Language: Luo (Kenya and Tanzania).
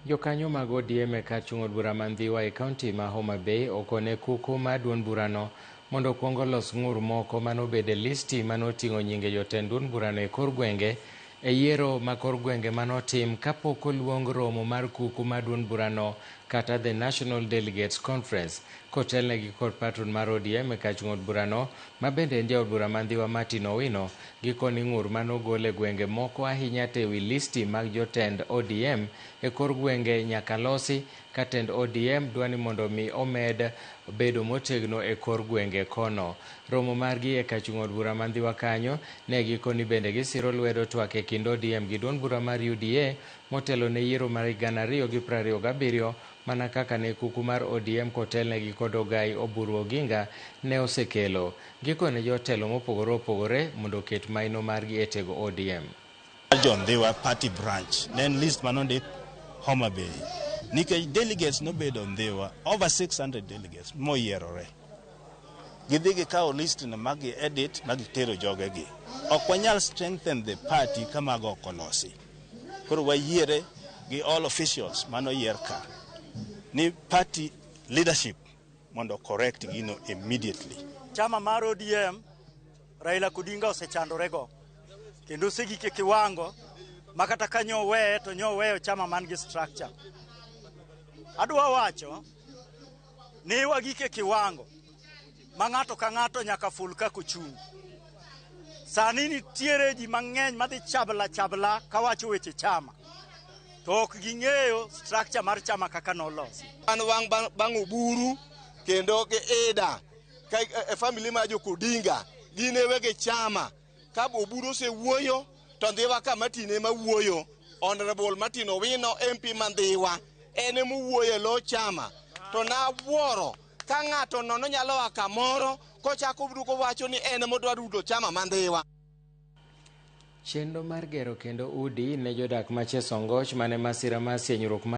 Jokanyo mag ODM e kar chung' od bura ma Ndhiwa e kaunti ma Homa Bay okone kuku mar duond burano mondo okuong olos ng'ur moko manobedo e listi manoting'o nyinge jotend duond burano e kor gwenge e yiero ma kor gwenge manotim kapok oluong romo mar kuku mar duond burano kata the National Delegates Conference kotelnegi kod patron mar ODM e kar chung' od burano ma bende en jaod bura ma Ndhiwa Martin Owino. Gikoni ng'ur manogol e gwenge moko ahinya to ewi listi mag jotend ODM e kor gwenge nyaka losi ka tend ODM dwa ni mondo mi omed bedo motegno e kor gwenge kono. Romo margi e kar chung' od bura ma Ndhiwa kanyo ne gikoni bende gisiro lwedo twak e kind ODM gi duond bura mar UDA motelo ne yiero mar 2027 mana kaka ne kuku mar ODM kotelnegi kod Ogai Oburu Oginga ne osekelo. Gikone jotelo mopogore opogore mondo oket maino margi e tego ODM. John Ndhiwa party branch ne en list manondik Homa Bay nikech delegates nobedo Ndhiwa, over 600 delegates moyierore. Gidhi gikawo list no ma gi edit ma gitero jogegi. Ok wanyal strengthen the party ka mago ok olosi. Koro wayiere gi all officials manoyier ka ni party leadership mondo correct gino immediately. Chama mar ODM Raila Odinga osechandorego kendo osegik e kiwango ma kata ka nyoweye to nyoweyo chama man gi structure. Adwa wacho ni wagik e kiwango ma ng'ato ka ng'ato nyaka ful kaka ochung'. Sani nitiere ji mang'eny madhi chabla chabla kawacho weche chama to ok ging'eyo structure mar chama kaka nolosi. An wang' bang' Oburu kendo gi Ida ka e family mar Jokodinga gin e wege chama. Ka Oburu osewuoyo to Ndhiwa ka Martin ema wuoyo. Honorable Martin Owino MP ma Ndhiwa en ema owuoyo e lo chama. To nawuoro ka ng'ato nono nyalo a kamoro kochako biro kowacho ni en ema odwa rudo chama ma Ndhiwa. Chenro mar gero kendo udi ne jodak ma Chesongoch mane masira mar sienyruok.